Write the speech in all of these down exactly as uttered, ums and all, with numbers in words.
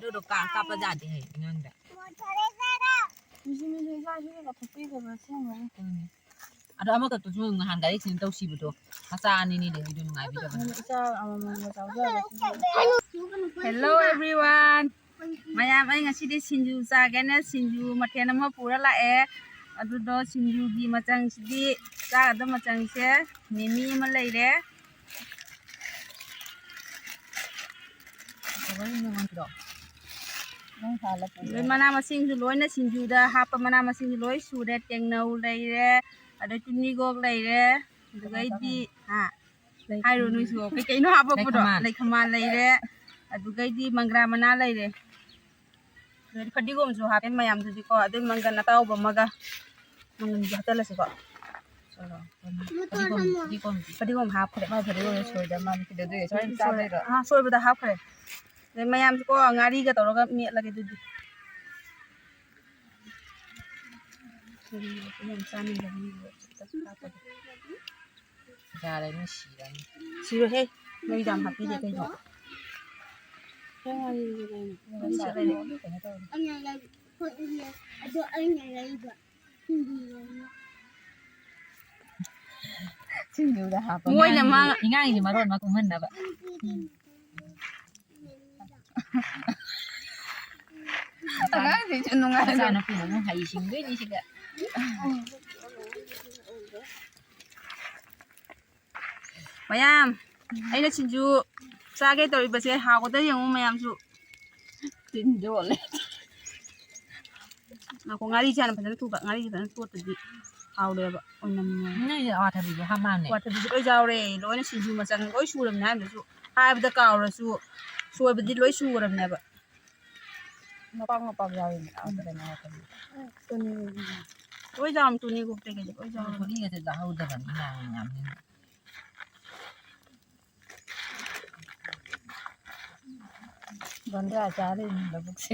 ꯑꯗꯨꯗꯣ ꯀꯥ ꯀꯥꯞꯄ ꯌꯥꯗꯦ ꯍꯥꯏ ꯑꯉꯥꯡꯗ꯫ ꯃꯤꯁꯤ ꯃꯤꯁꯤ ꯏꯆꯥꯁꯤꯒ ꯊꯣꯛꯄꯤꯗꯕ ꯑꯁꯦꯡꯕꯒꯤ꯫ ꯑꯗꯨꯅꯦ꯫ ꯑꯗꯣ ꯑꯃꯈꯛꯇꯨꯁꯨ ꯅꯍꯥꯟ ꯒꯥꯔꯤ ꯑꯦꯛꯁꯤꯗꯦꯟ ꯇꯧꯁꯤꯕꯗꯣ, ꯃꯆꯥ ꯑꯅꯤꯅꯤ ꯂꯩꯕꯤꯗꯣ ꯅꯨꯡꯉꯥꯏꯕꯤꯗꯕꯅꯤ꯫ ꯏꯆꯥ ꯑꯃꯃꯝꯒ ꯆꯥꯎꯖꯔꯁꯨ꯫ Hello everyone꯫ ꯃꯌꯥꯝ, ꯑꯩ ꯉꯁꯤꯗꯤ ꯁꯤꯡꯖꯨ ꯆꯥꯒꯦꯅ ꯁꯤꯡꯖꯨ ꯃꯊꯦꯜ ꯑꯃ ꯄꯨꯔ ꯂꯥꯛꯑꯦ꯫ ꯑꯗꯨꯗꯣ ꯁꯤꯡꯖꯨꯒꯤ ꯃꯆꯪꯁꯤꯗꯤ, ꯆꯥꯒꯗꯕ ꯃꯆꯪꯁꯦ, ꯃꯤꯃꯤ ꯑꯃ ꯂꯩꯔꯦ꯫ ꯂꯣꯏ ꯃꯅꯥ ꯃꯁꯤꯡꯁꯨ ꯂꯣꯏꯅ ꯁꯤꯡꯖꯨꯗ ꯍꯥꯞꯄ ꯃꯅꯥ ꯃꯁꯤꯡꯁꯨ ꯂꯣꯏ ꯁꯨꯔꯦ꯫ ꯇꯦꯡꯅꯧ ꯂꯩꯔꯦ, ꯑꯗꯩ ꯇꯨꯅꯤꯒꯣꯛ ꯂꯩꯔꯦ, ꯑꯗꯨꯒꯩꯗꯤ, ꯍꯥ? ꯍꯥꯏꯔꯣ ꯅꯣꯏꯁꯨ, ꯀꯩꯀꯩꯅꯣ ꯍꯥꯞꯄꯛꯄꯗꯣ? ꯂꯩꯈꯃꯥꯟ꯫ ꯂꯩꯈꯃꯥꯟ ꯂꯩꯔꯦ, ꯑꯗꯨꯒꯩꯗꯤ ꯃꯪꯒ꯭ꯔꯥ ꯃꯅꯥ ꯂꯩꯔꯦ, ꯑꯗꯩ ꯐꯗꯤꯒꯣꯝꯁꯨ ꯍꯥꯞꯄꯦ ꯃꯌꯥꯝꯗꯨꯗꯤꯀꯣ, ꯑꯗꯩ ꯃꯪꯒꯟ ꯑꯇꯥꯎꯕ ꯑꯃꯒ, ꯃꯪꯒꯟꯁꯨ ꯍꯥꯞꯆꯜꯂꯁꯤꯀꯣ꯫ ꯐꯗꯤꯒꯣꯝ, ꯐꯗꯤꯒꯣꯝ, ꯐꯗꯤꯒꯣꯝ ꯍꯥꯞꯈ꯭ꯔꯦ꯫ ꯃꯥ ꯐꯗꯤꯒꯣꯝ ꯁꯣꯏꯗ ꯃꯥꯅ ꯀꯩꯗꯧꯗꯣꯏꯅꯣ? ꯁꯨꯃꯥꯏꯅ ꯆꯥꯗꯣꯏꯔꯣ? ꯑꯥ, ꯁꯣꯏꯕꯗ ꯍꯥꯞꯈ꯭ꯔꯦ꯫ ꯑꯗꯩ ꯃꯌꯥꯝꯁꯨꯀꯣ, ꯉꯥꯔꯤꯒ ꯇꯧꯔꯒ ꯃꯦꯠꯂꯒꯦ ꯑꯗꯨꯗꯤ꯫ ꯌꯥꯝ ꯆꯥꯅꯤꯡꯗꯕꯅꯤ꯫ ꯌꯥꯔꯦ, ꯃꯤ ꯁꯤꯔꯅꯤ꯫ ꯁꯤꯔꯣꯏꯍꯦ, ꯅꯣꯏ ꯌꯥꯝ ꯍꯥꯞꯄꯤꯗꯦ ꯀꯩꯅꯣ꯫ ꯀꯩꯅꯣ ꯇꯧꯔꯦ꯫ ꯑꯗꯣ ꯑꯩꯅ ꯂꯩꯕ꯫ ꯁꯤꯡꯖꯨꯗ ꯍꯥꯞꯄ ꯃꯣꯏꯅ ꯃꯥ ꯏꯉꯥꯡꯒꯤ ꯃꯔꯣꯟ ꯑꯃ ꯀꯨꯝꯍꯟꯅꯕ꯫ ꯑꯉꯥꯡꯁꯤꯁꯨ ꯅꯨꯡꯉꯥꯏꯕ꯫ ꯃꯆꯥꯅꯨꯄꯤꯅ ꯑꯃꯨꯛ ꯍꯩ ꯁꯤꯡꯗꯣꯏꯅꯤ ꯁꯤꯗ꯫ ꯃꯌꯥꯝ, ꯑꯩꯅ ꯁꯤꯡꯖꯨ ꯆꯥꯒꯦ ꯇꯧꯔꯤꯕꯁꯦ ꯍꯥꯎꯒꯗ꯭ꯔꯥ ꯌꯦꯡꯉꯨ ꯃꯌꯥꯝꯁꯨ꯫ ꯇꯤꯟ ꯌꯣꯠꯂꯦ꯫ ꯉꯥꯏꯈꯣ, ꯉꯥꯔꯤꯁꯦ ꯍꯥꯟꯅ ꯐꯖꯅ ꯊꯨꯕ, ꯉꯥꯔꯤꯁꯦ ꯐꯖꯅ ꯇꯣꯠꯇꯗꯤ ꯍꯥꯎꯔꯣꯏꯕ, ꯑꯣꯏꯅꯝꯃꯦꯕ꯫ ꯅꯣꯏꯁꯦ ꯑꯋꯥꯊꯕꯤꯁꯨ ꯍꯥꯞ ꯃꯥꯜꯂꯦ꯫ ꯑꯋꯥꯊꯕꯤꯁꯨ ꯂꯣꯏ ꯌꯥꯎꯔꯦ, ꯂꯣꯏꯅ ꯁꯤꯡꯖꯨ ꯃꯆꯪ ꯂꯣꯏ ꯁꯨꯔꯕꯅꯦ ꯍꯥꯏꯕꯗꯁꯨ, ꯍꯥꯏꯕꯗ ꯀꯥꯎꯔꯁꯨ ꯁꯣꯏꯕꯗꯤ ꯂꯣꯏ ꯁꯨꯔꯕꯅꯦꯕ꯫ ꯃꯄꯥꯛ ꯃꯄꯥꯛ ꯌꯥꯎꯔꯤꯅꯦ, ꯑꯋꯥꯊꯕꯤ, ꯑꯋꯥꯊꯕꯤ꯫ ꯇꯨꯅꯤ꯫ ꯂꯣꯏ ꯌꯥꯎꯔꯝ, ꯇꯨꯅꯤꯒꯣꯛꯇꯩ ꯀꯩꯗꯩ ꯂꯣꯏ ꯌꯥꯎꯔꯝ꯫ ꯎꯔꯤꯒꯁꯦ ꯆꯥꯍꯧꯗꯕꯅꯤ ꯌꯥꯝ ꯌꯥꯝꯅꯤꯅ꯫ ꯕꯟꯗ꯭ꯔꯥ ꯆꯥꯔꯤꯅꯤ ꯂꯧꯕꯨꯛꯁꯦ꯫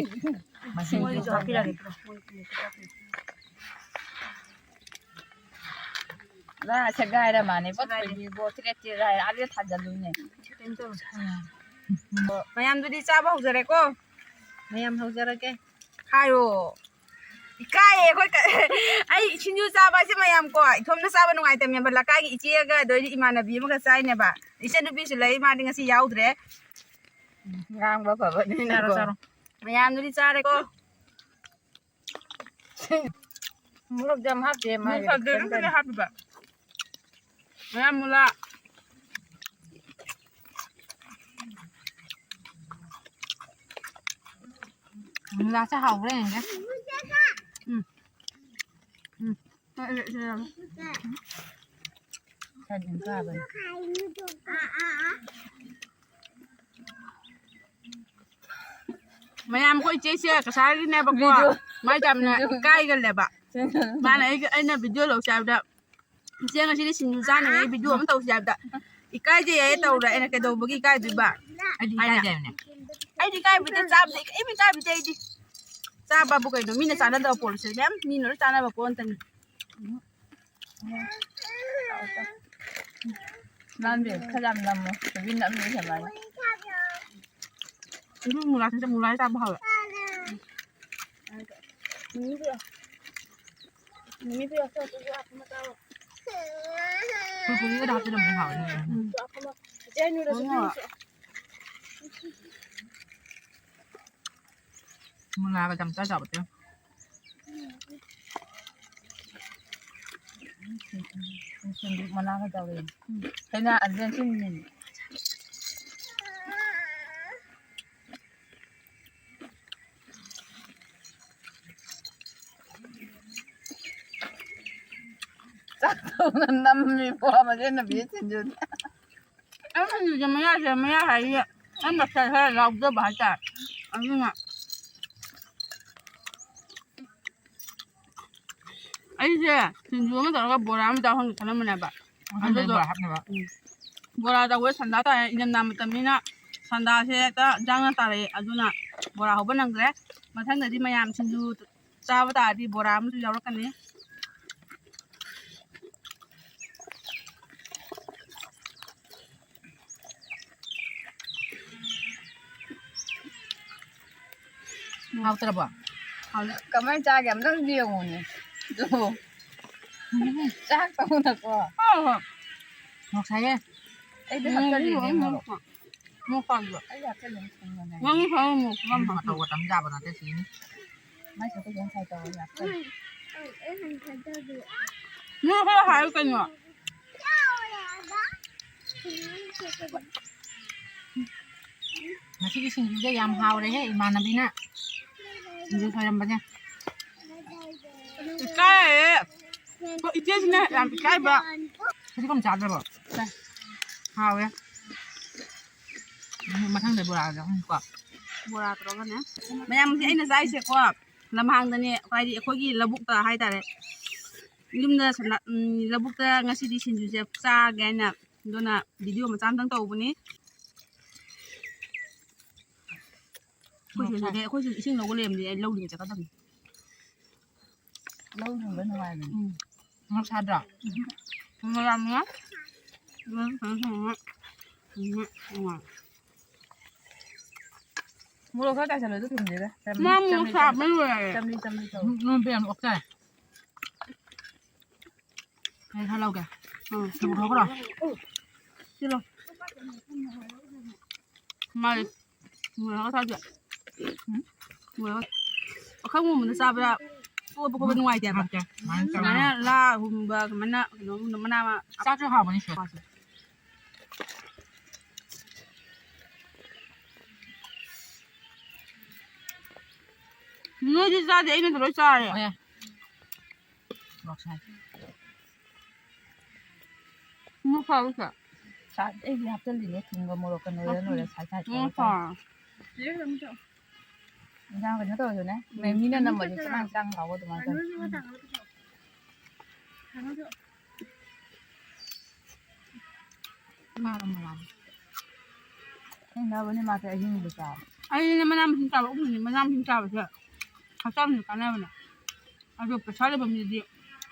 ꯃꯁꯤꯡꯁꯨ ꯃꯣꯏꯒꯤꯁꯨ ꯍꯥꯞꯄꯤꯔꯒꯦ, ꯄꯨꯔꯛꯑꯣ꯫ ꯃꯣꯏꯒꯤꯁꯨ ꯍꯥꯞꯄꯤꯔꯒꯦ꯫ ꯂꯥ ꯁꯦꯒꯥꯏꯔ ꯃꯥꯅꯦ, ꯄꯣꯠ ꯁꯦꯒꯥꯏꯔꯦ꯫ ꯊꯣꯏꯕꯤꯕꯣ, ꯊꯤꯔꯦꯠ ꯊꯤꯔꯦꯠ ꯍꯥꯏꯔ, ꯑꯥꯗ ꯊꯥꯖꯜꯂꯨꯅꯦ꯫ ꯀꯩꯅꯣ ꯇꯧꯔꯣ꯫ ꯃꯌꯥꯝꯗꯨꯗꯤ ꯆꯥꯕ ꯍꯧꯖꯔꯦꯀꯣ꯫ ꯃꯌꯥꯝ ꯍꯧꯖꯔꯒꯦ꯫ ꯍꯥꯏꯌꯣ꯫ ꯏꯀꯥꯏꯌꯦ ꯑꯩꯈꯣꯏ ꯀ-, ꯑꯩ ꯁꯤꯡꯖꯨ ꯆꯥꯕ ꯍꯥꯏꯁꯦ ꯃꯌꯥꯝ ꯀꯣ, ꯏꯊꯣꯝꯇ ꯆꯥꯕ ꯅꯨꯡꯉꯥꯏꯇꯕꯅꯦꯕ꯫ ꯂꯩꯀꯥꯏꯒꯤ ꯏꯆꯦꯒ ꯑꯗꯩꯗꯤ ꯏꯃꯥꯟꯅꯕꯤ ꯑꯃꯒ ꯆꯥꯏꯅꯦꯕ꯫ ꯏꯆꯟꯅꯨꯄꯤꯁꯨ ꯂꯩ, ꯃꯥꯗꯤ ꯉꯁꯤ ꯌꯥꯎꯗ꯭ꯔꯦ꯫ ꯉꯥꯡꯕ ꯐꯕꯅꯤꯅꯀꯣ꯫ ꯆꯥꯔꯣ, ꯆꯥꯔꯣ꯫ ꯃꯌꯥꯝꯗꯨꯗꯤ ꯆꯥꯔꯦꯀꯣ꯫ ꯃꯣꯔꯣꯛ ꯌꯥꯝ ꯍꯥꯞꯇꯦ, ꯃꯥꯒꯤ ꯃꯣꯔꯣꯛ ꯈꯛꯇꯅꯦ ꯈꯤꯇꯪ ꯍꯥꯞꯄꯤꯕ꯫ ꯃꯌꯥꯝ ꯃꯨꯂꯥ꯫ ꯃꯨꯂꯥꯁꯦ ꯍꯥꯎꯕ꯭ꯔꯥ ꯌꯦꯡꯒꯦ꯫ ꯎꯝ꯫ ꯎꯝ꯫ ꯈꯔ ꯑꯗꯨꯝ ꯆꯥꯕꯅꯤ꯫ ꯃꯌꯥꯝ ꯑꯩꯈꯣꯏ ꯏꯆꯦꯁꯦ ꯀꯁꯥꯔꯒꯤꯅꯦꯕꯀꯣ꯫ ꯚꯤꯗꯤꯑꯣ꯫ ꯃꯥꯏ ꯌꯥꯝꯅ ꯏꯀꯥꯏꯒꯜꯂꯦꯕ꯫ ꯃꯥꯅ ꯑꯩꯒ, ꯑꯩꯅ ꯚꯤꯗꯤꯑꯣ ꯂꯧꯁꯦ ꯍꯥꯏꯕꯗ, "ꯏꯆꯦ, ꯉꯁꯤꯗꯤ ꯁꯤꯡꯖꯨ ꯆꯥꯅꯤꯡꯉꯦ, ꯚꯤꯗꯤꯑꯣ ꯑꯃ ꯇꯧꯁꯦ" ꯍꯥꯏꯕꯗ, "ꯏꯀꯥꯏꯖꯩ" ꯍꯥꯏꯌꯦ ꯇꯧꯔꯦ꯫ ꯑꯩꯅ, "ꯀꯩꯗꯧꯕꯒꯤ ꯏꯀꯥꯏꯗꯣꯏꯕ?" ꯑꯩꯗꯤ ꯍꯥꯏꯅ꯫ ꯏꯀꯥꯏꯖꯕꯅꯦ꯫ ꯑꯩꯗꯤ ꯏꯀꯥꯏꯕꯤꯗꯦ, ꯆꯥꯕꯗꯤ ꯀꯔꯤꯝ ꯏꯀꯥꯏꯕꯤꯗꯦ ꯑꯩꯗꯤ꯫ ꯆꯥꯕꯕꯨ ꯀꯩꯅꯣ? ꯃꯤꯅ ꯆꯥꯅꯗꯕ ꯄꯣꯠꯁꯦ ꯃꯌꯥꯝ ꯃꯤ ꯂꯣꯏ ꯆꯥꯅꯕ ꯄꯣꯠ ꯉꯥꯛꯇꯅꯤ꯫ ꯅꯥꯟꯕꯤ, ꯈꯔ ꯌꯥꯝ ꯅꯝꯃꯣ꯫ ꯊꯣꯏꯕꯤ ꯅꯝꯃꯤ ꯁꯨꯃꯥꯏꯅ꯫ ꯏꯔꯨ ꯃꯨꯂꯥꯁꯤꯗ ꯃꯨꯂꯥ ꯆꯥꯕ ꯍꯥꯎꯋꯦ꯫ ꯈꯨꯔꯀꯨꯔꯦꯒꯗ ꯍꯥꯞꯆꯤꯜꯂꯝꯕꯗꯤ ꯍꯥꯎꯅꯤ꯫ ꯎꯝ꯫ ꯃꯨꯂꯥꯒ ꯆꯝꯆꯥ ꯆꯥꯕꯗꯣ꯫ ꯁꯤꯡꯖꯨ ꯃꯅꯥꯒ ꯇꯧꯔꯦ꯫ ꯎꯝ꯫ ꯀꯩꯅꯣ, ꯑꯗꯨꯗ ꯁꯤꯡꯖꯨ꯫ ꯆꯥꯛ ꯊꯣꯡꯅ ꯅꯝꯃꯤꯕꯣ, ꯃꯁꯤ ꯅꯨꯄꯤ ꯁꯤꯡꯖꯨꯗꯤ꯫ ꯑꯩ ꯁꯤꯡꯖꯨꯁꯦ ꯃꯌꯥꯁꯦ, ꯃꯌꯥ ꯍꯥꯏꯁꯦ, ꯑꯩ ꯃꯁꯜ ꯈꯔ ꯌꯥꯎꯖꯕ ꯍꯥꯏꯇꯥꯔꯦ꯫ ꯑꯗꯨꯅ ꯑꯩꯁꯦ ꯁꯤꯡꯖꯨ ꯑꯃ ꯇꯧꯔꯒ ꯕꯣꯔꯥ ꯑꯃ ꯆꯥꯍꯟꯒꯦ ꯈꯜꯂꯝꯕꯅꯦꯕ꯫ ꯑꯗꯨꯗꯣ ꯕꯣꯔꯥ ꯍꯥꯞꯅꯕ꯫ ꯎꯝ꯫ ꯕꯣꯔꯥ ꯇꯧꯕ ꯁꯟꯗꯥ ꯇꯥꯔꯦ꯫ ꯏꯪꯊꯝꯊꯥ ꯃꯇꯝꯅꯤꯅ ꯁꯟꯗꯥꯁꯦ ꯍꯦꯛꯇ ꯏꯟꯖꯥꯡꯅ ꯇꯥꯔꯛꯑꯦ꯫ ꯑꯗꯨꯅ ꯕꯣꯔꯥ ꯍꯧꯕ ꯅꯪꯗ꯭ꯔꯦ꯫ ꯃꯊꯪꯗꯗꯤ ꯃꯌꯥꯝ ꯁꯤꯡꯖꯨ ꯆꯥꯕ ꯇꯥꯔꯗꯤ ꯕꯣꯔꯥ ꯑꯃꯁꯨ ꯌꯥꯎꯔꯛꯀꯅꯤ꯫ ꯍꯥꯎꯇ꯭ꯔꯕꯣ? ꯀꯃꯥꯏꯅ ꯆꯥꯒꯦ ꯑꯝꯇꯪ ꯌꯦꯡꯉꯨꯅꯦ꯫ ꯑꯗꯨ ꯆꯥꯛ ꯇꯧꯅꯀꯣ꯫ ꯍꯥꯎꯕ꯫ ꯃꯣꯔꯣꯛ ꯁꯥꯏꯌꯦ꯫ ꯑꯩꯗꯤ ꯍꯥꯞꯆꯜꯂꯤꯅꯦ ꯃꯣꯔꯣꯛ꯫ ꯃꯣꯔꯣꯛ ꯁꯥꯏꯕ꯫ ꯑꯩ ꯍꯥꯞꯆꯜꯂꯤꯅꯦ ꯊꯨꯝꯒꯅꯦ꯫ ꯅꯪ ꯍꯥꯎꯕ ꯃꯣꯔꯣꯛ ꯌꯥꯝ ꯍꯥꯞꯄꯤ꯫ ꯃꯇꯧꯒ ꯇꯝꯖꯥꯕ ꯅꯠꯇꯦ ꯁꯤꯅꯤ꯫ ꯃꯥꯏ ꯁꯦꯠꯇ ꯌꯦꯡ ꯁꯥꯏ ꯇꯧꯔ ꯍꯥꯞꯆꯜꯂꯤ꯫ ꯅꯪ ꯈꯔ ꯍꯥꯏꯌꯨ ꯀꯩꯅꯣ꯫ ꯉꯁꯤꯒꯤ ꯁꯤꯡꯖꯨꯁꯦ ꯌꯥꯝ ꯍꯥꯎꯔꯦꯍꯦ, ꯏꯃꯥꯟꯅꯕꯤꯅ ꯁꯤꯡꯖꯨ ꯁꯣꯏꯔꯝꯕꯅꯦ꯫ ꯏꯀꯥꯏꯌꯦ꯫ ꯑꯩꯈꯣꯏ ꯏꯆꯦꯁꯤꯅ ꯌꯥꯝ ꯏꯀꯥꯏꯕ꯫ ꯐꯗꯤꯒꯣꯝ ꯆꯥꯗ꯭ꯔꯕꯣ? ꯆꯥꯏ꯫ ꯍꯥꯎꯋꯦ꯫ ꯎꯝ, ꯃꯊꯪꯗ ꯕꯣꯔꯥꯒ ꯆꯥꯍꯟꯁꯤꯀꯣ꯫ ꯕꯣꯔꯥ ꯇꯧꯔꯒꯅꯦ꯫ ꯃꯌꯥꯝꯁꯦ ꯑꯩꯅ ꯆꯥꯏꯁꯦꯀꯣ, ꯂꯝꯍꯥꯡꯗꯅꯦ, ꯍꯥꯏꯗꯤ ꯑꯩꯈꯣꯏꯒꯤ ꯂꯧꯕꯨꯛꯇ ꯍꯥꯏꯇꯥꯔꯦ꯫ ꯌꯨꯝꯗ ꯁꯅ-, ꯎꯝ, ꯂꯧꯕꯨꯛꯇ ꯉꯁꯤꯗꯤ ꯁꯤꯡꯖꯨꯁꯦ ꯆꯥꯒꯦ ꯍꯥꯏꯅ, ꯑꯗꯨꯅ ꯚꯤꯗꯤꯑꯣ ꯃꯆꯥ ꯑꯝꯇꯪ ꯇꯧꯕꯅꯤ꯫ ꯑꯩꯈꯣꯏꯁꯨ ꯁꯤꯗ, ꯑꯩꯈꯣꯏꯁꯨ ꯏꯁꯤꯡ ꯂꯧꯕ ꯂꯩꯔꯝꯗꯦ, ꯑꯩ ꯂꯧ ꯂꯤꯡ ꯆꯠꯀꯗꯕꯅꯤ꯫ ꯂꯧ ꯂꯤꯡꯕ ꯅꯨꯡꯉꯥꯏꯕꯅꯤ꯫ ꯎꯝ꯫ ꯃꯣꯔꯣꯛ ꯁꯥꯗ꯭ꯔꯣ? ꯎꯝ꯫ ꯃꯣꯔꯣꯛ ꯌꯥꯝꯅ꯫ ꯎꯝ, ꯎꯝ, ꯎꯝ, ꯎꯝ, ꯎꯝ꯫ ꯃꯣꯔꯣꯛ ꯈꯔ ꯆꯥꯏꯁꯜꯂꯣ, ꯑꯗꯨ ꯊꯨꯝꯁꯤꯒ꯫ ꯆꯝꯂꯤ, ꯃꯥ ꯃꯣꯔꯣꯛ ꯆꯝꯂꯤ, ꯁꯥꯕ ꯂꯣꯏꯔꯦ꯫ ꯆꯝꯂꯤ, ꯆꯝꯂꯤ ꯇꯧ꯫ ꯎꯝ, ꯎꯝ, ꯕꯦꯝ ꯑꯣꯛ ꯆꯥꯏ꯫ ꯑꯩ ꯈꯔ ꯂꯧꯒꯦ꯫ ꯎꯝ꯫ ꯆꯨꯝꯊꯣꯛꯈ꯭ꯔꯣ꯫ ꯁꯤꯂꯣ꯫ ꯃꯥꯗꯤ ꯃꯨꯜꯂꯒ ꯆꯥꯗꯦ꯫ ꯎꯝ? ꯃꯨꯜꯂꯒ꯫ ꯑꯈꯪꯕ ꯃꯨꯟꯕꯗ ꯆꯥꯕꯗ ꯇꯣꯠꯄ ꯈꯣꯠꯄ ꯅꯨꯡꯉꯥꯏꯇꯦꯕ꯫ ꯅꯨꯡꯉꯥꯏꯇꯦ꯫ ꯁꯨꯃꯥꯏꯅ ꯆꯥꯕ꯫ ꯁꯨꯃꯥꯏꯅ ꯂꯥꯒꯨꯝꯕ, ꯀꯃꯥꯏꯅ ꯀꯩꯅꯣꯒꯨꯝꯕ, ꯃꯅꯥ ꯃ-, ꯆꯥꯛꯁꯨ ꯍꯥꯎꯕꯅꯤ ꯁꯤꯗ꯫ ꯅꯣꯏꯗꯤ ꯆꯥꯗꯦ, ꯑꯩꯅ ꯂꯣꯏ ꯆꯥꯔꯦ꯫ ꯍꯣꯏ꯫ ꯃꯣꯔꯣꯛ ꯁꯥꯏ꯫ ꯃꯣꯔꯣꯛ ꯁꯥꯕ꯭ꯔꯣ ꯁꯦ? ꯁꯥꯏ, ꯑꯩꯗꯤ ꯍꯥꯞꯆꯜꯂꯤꯅꯦ, ꯊꯨꯝꯒ ꯃꯣꯔꯣꯛꯀ ꯅꯣꯏꯔ ꯅꯣꯏꯔ ꯁꯥꯏ ꯁꯥꯏ ꯃꯣꯔꯣꯛ ꯇꯧꯔꯒ ꯁꯥ꯫ ꯆꯥꯏ꯫ ꯏꯟꯖꯥꯡ ꯀꯩꯅꯣ ꯇꯧꯔꯁꯨꯅꯦ, ꯃꯤ-, ꯃꯤꯅ ꯅꯝꯃꯁꯨ ꯆꯥꯛ ꯆꯥꯡ ꯍꯥꯎꯕ ꯑꯗꯨꯃꯥꯏꯅ ꯇꯧꯋꯤ꯫ ꯈꯪꯗꯕꯅꯤ ꯃꯥꯁꯦ ꯑꯍꯤꯡꯕ ꯆꯥꯕ꯫ ꯑꯩꯅ ꯃꯅꯥ ꯃꯁꯤꯡ ꯆꯥꯕ ꯑꯍꯨꯝꯅꯤ, ꯃꯅꯥ ꯃꯁꯤꯡ ꯆꯥꯕꯁꯦ ꯍꯛꯆꯥꯡꯁꯨ ꯀꯥꯟꯅꯕꯅꯦ꯫ ꯑꯗꯣ ꯄꯩꯁꯥ ꯂꯩꯕ ꯃꯤꯗꯤ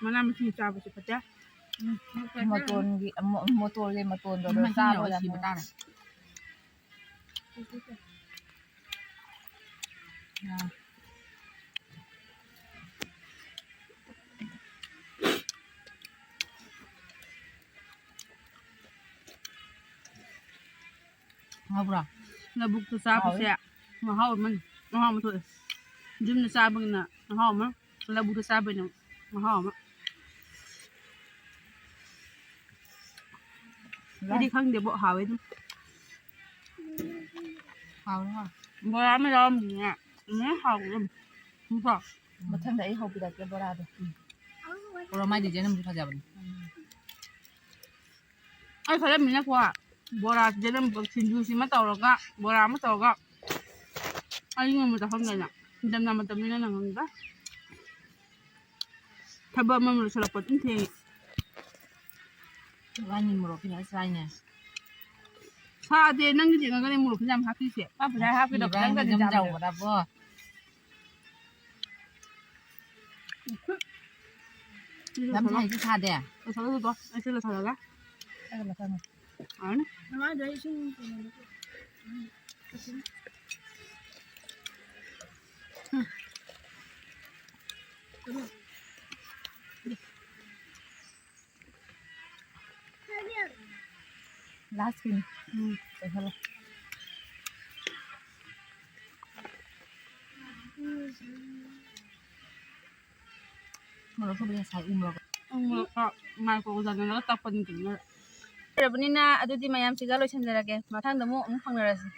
ꯃꯅꯥ ꯃꯁꯤꯡ ꯆꯥꯕꯁꯦ ꯐꯠꯇꯦ꯫ ꯃꯇꯣꯟꯒꯤ, ꯃ-, ꯃꯇꯣꯟꯒꯤ ꯃꯇꯣꯟꯗꯣ ꯑꯗꯣ ꯃꯍꯤꯅ ꯆꯥꯕ ꯂꯣꯏ ꯌꯥꯝ ꯁꯤꯕ ꯅꯨꯡꯉꯥꯏ꯫ ꯇꯥꯔꯦ꯫ ꯍꯥꯎꯕ꯭ꯔꯥ? ꯂꯧꯕꯨꯛꯇ ꯆꯥꯕꯁꯦ ꯍꯥꯎꯋꯦ꯫ ꯃꯍꯥꯎ ꯑꯃꯅꯤ꯫ ꯃꯍꯥꯎ ꯑꯃ ꯊꯣꯛꯑꯦ꯫ ꯌꯨꯝꯗ ꯆꯥꯕꯒꯤꯅ ꯃꯍꯥꯎ ꯑꯃ, ꯂꯧꯕꯨꯛꯇ ꯆꯥꯕꯒꯤꯅ ꯃꯍꯥꯎ ꯑꯃ꯫ ꯑꯩꯗꯤ ꯈꯪꯗꯦꯕꯣ, ꯍꯥꯎꯋꯦ ꯑꯗꯨꯝ꯫ ꯍꯥꯎꯋꯦ, ꯍꯥꯎꯋꯦ꯫ ꯕꯣꯔꯥ ꯑꯃ ꯌꯥꯎꯔꯝꯗ꯭ꯔꯤꯅꯦ꯫ ꯎꯝ, ꯍꯥꯎꯋꯦ ꯑꯗꯨꯝ꯫ ꯅꯠꯇ꯭ꯔꯣ? ꯃꯊꯪꯗ ꯑꯩ ꯍꯧꯕꯤꯔꯛꯀꯦ ꯕꯣꯔꯥꯗꯣ꯫ ꯎꯝ꯫ ꯕꯣꯔꯥ ꯃꯥꯏꯗꯤ ꯖꯦꯅꯝꯁꯨ ꯐꯖꯕꯅꯤ꯫ ꯎꯝ꯫ ꯑꯩ ꯈꯜꯂꯝꯃꯤꯅꯀꯣ, ꯕꯣꯔꯥꯁꯤꯗ ꯑꯗꯨꯝ ꯁꯤꯡꯖꯨꯁꯤꯃ ꯇꯧꯔꯒ, ꯕꯣꯔꯥ ꯑꯃ ꯇꯧꯔꯒ, ꯑꯩ ꯉꯝꯕ ꯆꯥꯐꯝꯗꯅ, ꯏꯪꯊꯝꯊꯥ ꯃꯇꯝꯅꯤꯅ ꯅꯪꯉꯝꯗ꯫ ꯊꯕꯛ ꯑꯃ ꯂꯣꯏꯁꯤꯜꯂꯛꯄ ꯑꯗꯨꯝ ꯊꯦꯡꯉꯦ꯫ ꯏꯕꯥꯅꯤ ꯃꯣꯔꯣꯛ ꯈꯤꯇꯪ ꯆꯥꯏꯅꯦ꯫ ꯁꯥꯗꯦ, ꯅꯪꯒꯤ ꯌꯦꯡꯉꯒꯅꯦ ꯃꯣꯔꯣꯛ ꯈꯤꯇꯪ ꯌꯥꯝ ꯍꯥꯞꯄꯤꯁꯦ꯫ ꯄꯥꯛ ꯄꯩꯁꯥ ꯍꯥꯞꯀꯦ ꯇꯧꯕ ꯏꯕꯥꯅꯤ ꯅꯪꯒꯗꯤ ꯌꯥꯝ ꯌꯥꯝꯗꯦ꯫ ꯆꯥꯎꯕ꯭ꯔꯕꯣ? ꯌꯥꯝ ꯁꯥꯏꯁꯨ ꯁꯥꯗꯦ꯫ ꯂꯣꯏꯁꯜꯂꯣ, ꯂꯣꯏꯁꯜꯂꯣ꯫ ꯑꯩ ꯁꯤ ꯂꯣꯏꯁꯜꯂꯒ꯫ ꯑꯩ ꯂꯣꯏꯁꯜꯂꯦ꯫ ꯑꯅꯤ꯫ ꯃꯃꯥꯗ ꯏꯁꯤꯡ ꯀꯩꯅꯣꯗꯣ꯫ ꯂꯥꯁꯀꯤꯅꯤ꯫ ꯎꯝ꯫ ꯂꯣꯏꯁꯜꯂꯣ꯫ ꯃꯣꯔꯣꯛ ꯑꯁꯨꯕꯗꯤ ꯉꯁꯥꯏ ꯎ ꯃꯣꯔꯣꯛ꯫ ꯎ ꯃꯣꯔꯣꯛꯀ ꯃꯥꯏꯀ꯭ꯔꯣꯒ ꯆꯥꯟꯅꯔꯒ ꯇꯛꯄꯅꯤ ꯀꯩꯅꯣ꯫ ꯂꯣꯏꯔꯕꯅꯤꯅ ꯑꯗꯨꯗꯤ ꯃꯌꯥꯝꯁꯤꯒ ꯂꯣꯏꯁꯤꯟꯖꯔꯒꯦ꯫ ꯃꯊꯪꯗ ꯑꯃꯨꯛ, ꯑꯃꯨꯛ ꯐꯪꯅꯔꯁꯤ꯫